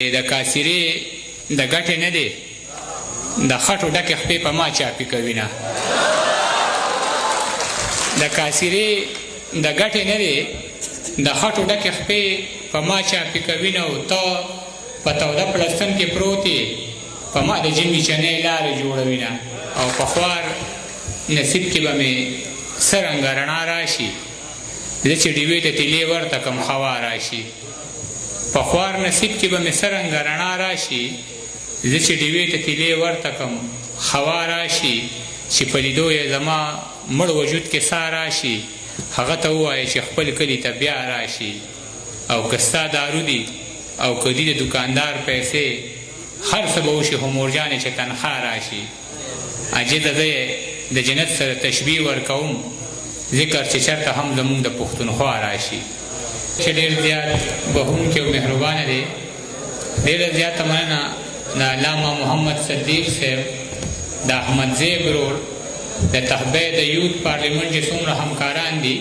د کاسیرې د ګټې نه دی، د خټو ډکې خپې په ما چاپي کوینه. د کاسیرې د ګټې نه دی، د خټو ډکې خپې په ما چاپي کوینه. او ته په توده پړستن کې پروت یې، په ما د ژمي چنې لارې جوړوینه. او په خوار نصیب کې به مې څه رنګه رڼا راشي، زه چې ډیوې ته تیلې ورته کم خوا راشي. په خوار نصیب کې به مې څه رنګه رڼا راشي، زه چې ډیوې ته تیلې ورته کم خوا راشي. چې په لیدو یې زما مړ وجود کې سا راشي، هغه ته ووایه چې خپل کلي ته بیا راشي. او که ستا دارو دي او که دي د دکاندار پیسې، هر څه به وشي خو مورجانې چې تنخوا راشي. عاجزه زه یې د جنت سره تشبیه ورکوم، ذکر چې چرته هم زمونږ د پښتونخوا راشي. چې ډېر زیات بهونکی او مهربانه دی. ډېره زیاته مننه د علامه محمد صدیق صاحب، د احمد زیب ورور، د تحبې د یوت پارلیمنټ چې څومره همکاران دي،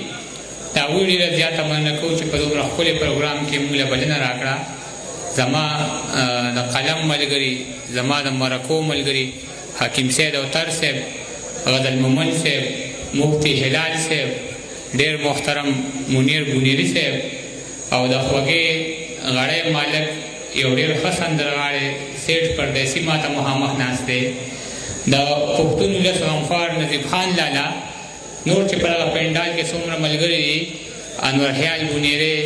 د هغوی ډېره زیاته مننه کوو چې په دومره ښکلي پروګرام کې موږ له بلنه راکړه. زما د قلم ملګري، زما د مرکو ملګري حکیم سید او تر صاحب، غزل مومن صاحب، مفتي هلال صاحب، ډېر محترم منیر بونیري صاحب، او د خوږې غړی مالک یو ډېر ښه سندرغاړی سیټ پردیسي ما ته مخامخ ناست دی، د پښتون ولس غمخوار نظیف خان لالا، نور چې په دغه پنډال کې څومره ملګري دي، انور خیال بونیری،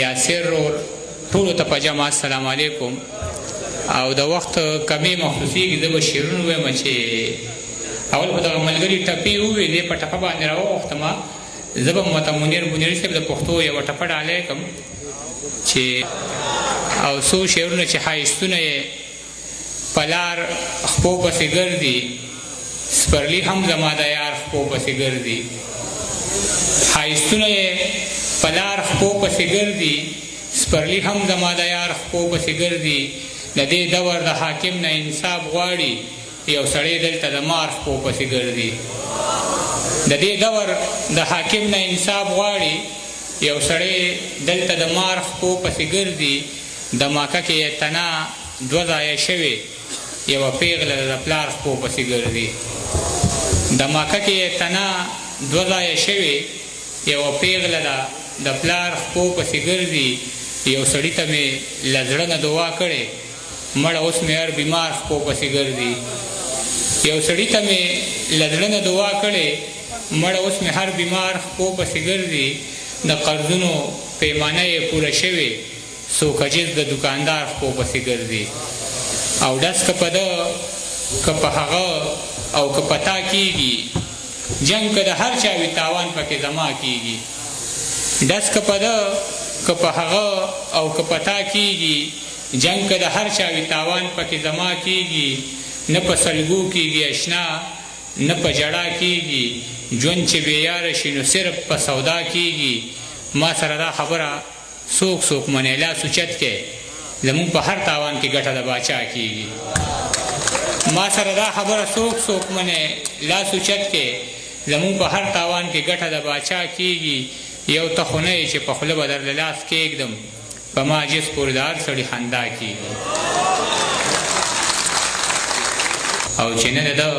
یاسر رور، ټولو ته په جمع السلام علیکم. او د وخت کمی محسوسېږي، زه به شعرونه ووایم. چې اول خو دغه ملګري ټپې وویلې، په ټپه باندې راوغوښتم. زه به ماته منیر بونیري صاحب د پښتو یوه ټپه ډالۍ کړم چې او څو شعرونه چې ښایستونه یې په لار خپو پسې ګرځي، سپرلي هم زما د یار خپو پسې ګرځي. ښایستونه یې په لار خپو پسې ګرځي، سپرلي هم زما د یار خپو پسې ګرځي. د دې دور د حاکم نه انصاف غواړي، یو سړی دلته د مار خپو پسې ګرځي. د دې دور د حاکم نه انصاف غواړي، یو سړی دلته د مار خپو پسې ګرځي. د ماکه کې یې تنا دوه ځایه شوې، یوه پیغله ده د پلار خپو پسې ګرځي. د ماکه کې یې تنا دوه ځایه شوې، یوه پیغله ده د پلار خپو پسې ګرځي. یو سړي ته مې له زړه نه دعا کړې، مړه اوس مې هر بیمار خپو پسې ګرځي. یو سړي ته مې له زړه نه دعا کړې، مړه اوس مې هر بیمار خپو پسې ګرځي. د قرضونو پیمانه یې پوره شوې، څوک عجز د دکاندار خپو پسې ګرځي. او ډز که په ده که په هغه او که په تا کېږي، جنګ که د هر چا وي تاوان پکې زما کېږي. ډز که په ده که په هغه او که په تا کېږي، جنګ که د هر چا وي تاوان پکې زما کېږي. نه په سلګو کېږي اشنا، نه په ژړا کېږي، ژوند چې بې یاره شي نو صرف په سودا کېږي. ما سره دا خبره څوک څوک منې، لاس اوچت کې، زمونږ په هر تاوان کې ګټه د باچا کېږي. ما سره دا خبره څوک څوک منې، لاس اوچت کې، زمونږ په هر تاوان کې ګټه د باچا کېږي. یو ته خو نه یې چې په خوله به درله لاس کېږدم، په ما عاجز پورې د هر سړي خندا کېږي. او چې نه د ده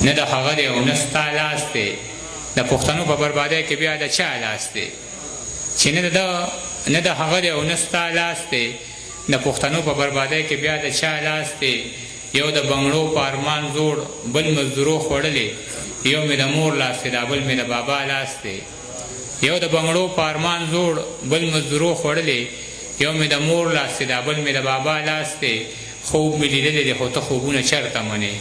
نه د هغه دی او نه ستا لاس دی، د پښتنو په بربادۍ کې بیا د چا لاس دی؟ چې نه د ده نه د هغه دی او نه ستا لاس دی، د پښتنو په بربادۍ کې بیا د چا لاس دی؟ یو د بنګړو په ارمان زوړ، بل مزدورو خوړلې، یو مې د مور لاس دی، دا بل مې د بابا لاس دی. یو د بنګړو په ارمان زوړ، بل مزدورو خوړلې، یو مې د مور لاس دی، دا بل مې د بابا لاس دی. خوب مې لیدلی دی خو ته خوبونه چرته منې،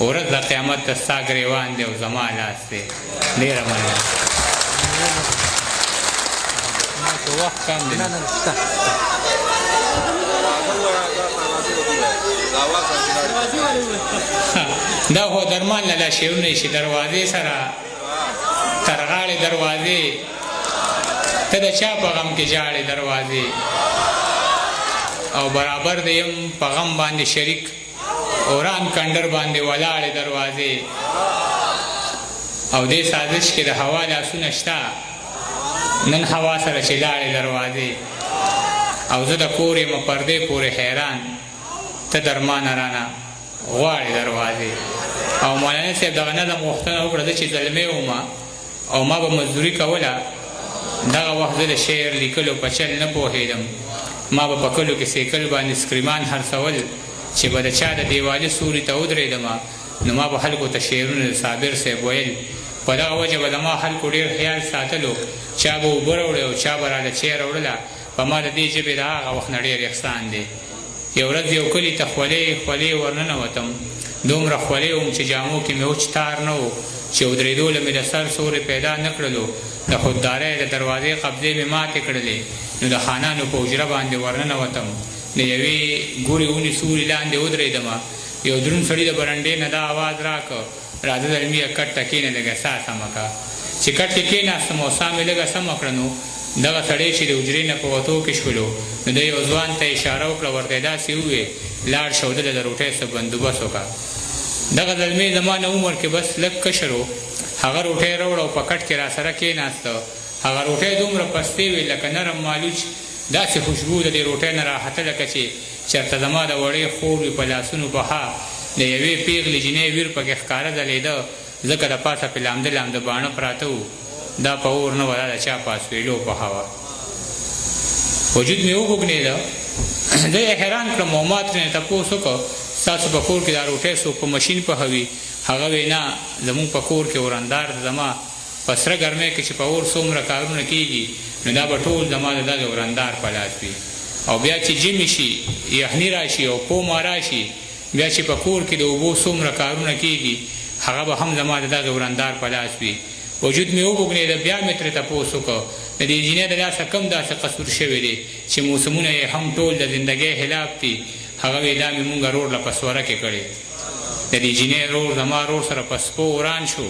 ورځ د قیامت ته ستا ګریوان دی او زما لاس دی. ډېره مننه. وخت کم دی. نه نه شته. دا خو درمان لالا شعرونه چې دروازې سره تر غاړې دروازې، ته د چا په غم کې ژاړې دروازې. او برابر دی یم په غم باندې شریک، اوران کنډر باندې ولاړې دروازې. او دې سازش کې د هوا لاسونه شته، نن هوا سره چې لاړې دروازې. او زه د کور یم پردې پورې حیران، ته درمانه رانه غواړې دروازې. او مولانا صاحب دغه نظم غوښتنه وکړه، زه چې زلمی وم او ما به مزدوري کوله، دغه وخت زه د شعر لیکلو په چل نه پوهېدم. ما به په کلو کې سیکل باندې سکریمان خرڅول، چې به د چا د دیوالي سوري ته ودرېدم نو ما به خلکو ته شعرونه د صابر صاحب ویل. په دغه وجه به زما خلکو ډېر خیال ساتلو، چا به اوبه راوړې او چا به راله چای راوړله. په ما د دې ژبې د هغه وخت نه ډېر احسان دی. یو ورځ یو کلي ته خولې خولې ورننوتم، دومره خولې وم چې جامو کې مې وچ تار نه و، چې ودرېدو له مې د سر سورې پیدا نه کړلو. د خوددارۍ د دروازې قبضې مې ماتې کړلې، نو د خانانو په حجره باندې ورننوتم. د یوې ګورې ونې سوري لاندې ودرېدم. یو دروند سړي د برنډې نه دا اواز راکړ، راځه زلمیه کټ ته کښېنه، لږه ساه سمه کړه. چې کټ کې کښېناستم او ساه مې لږه سمه کړه، نو دغه سړی چې د حجرې نه په وتو کې شولو، نو ده یو ځوان ته اشاره وکړه، ورته یې داسې وویل، لاړ شه او دله د روټۍ څه بندوبست وکړه. دغه زلمی زما نه عمر کې بس لږ کشر و. هغه روټۍ راوړه او په کټ کې راسره کښېناسته. هغه روټۍ دومره پستې وې لکه نرم مالوچ، داسې خوشبو د دې روټۍ نه راخته لکه چې چېرته زما د وړې خور وي په لاسونو پخه. د یوې پېغلې جینۍ ویر پکې ښکاره ځلېده، ځکه د پاسه پې لامده لامده باڼه پراته وو. دا په اور نه وه، دا د چا په اسویلو پخه وه. وجود مې وبوږنېده، زه یې حیران کړم او ما ترېنه تپوس وکړ، ستاسو په کور کې دا روټۍ څوک په مشین پخوي؟ هغه وې نه، زموږ په کور کې ورندار ده. زما په سره ګرمۍ کې چې په اور څومره کارونه کېږي، نو دا به ټول زما د دغې ورندار په لاس وي. او بیا چې ژمي شي، یخني راشي او کوما راشي، بیا چې په کور کې د اوبو څومره کارونه کېږي، هغه به هم زما د دغې ورندار په لاس وي. وجود مې وبوږنېده، بیا مې ترې تپوس وکړ، د دې جینۍ د لاسه کوم داسې قصور شوی دی چې موسمونه یې هم ټول د زندګۍ خلاف دي؟ هغه وې دا مې مونږ رور له په سوره کې کړې. د دې جینۍ رور زما رور سره په سپو وران شو،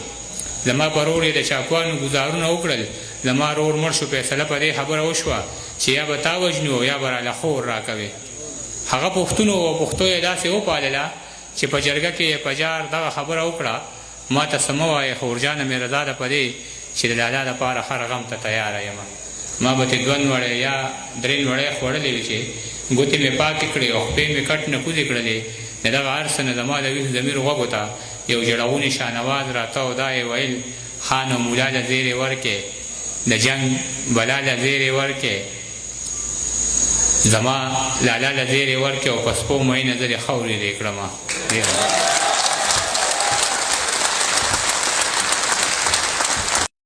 زما په رور یې د چاکوانو ګوزارونه وکړل، زما رور مړ شو. فیصله په دې خبره وشوه چې یا به تا وژنو او یا به راله خور راکوې. هغه پښتون و او پښتو یې داسې وپالله چې په جرګه کې یې په جار دغه خبره وکړه، ما ته څه مه وایې خورجانه مې رضا ده په دې چې د لالا دپاره هر غم ته تیاره یم. ما به ترې دوه نوړې یا درې نوړې خوړلې وې چې ګوتې مې پاکې کړې او خپې مې کټ نه کوزې کړلې. د دغه هر څه نه زما د ویښ ضمیر غوږو ته یو ژړغونی شانواز راته او دا یې ویل، خان او مولا له زیرې ورکې، د جنګ بلا له زیرې ورکې، زما لالا له زیرې ورکې او په سپو مئینه زه دې خاورې رې کړم. ډېره.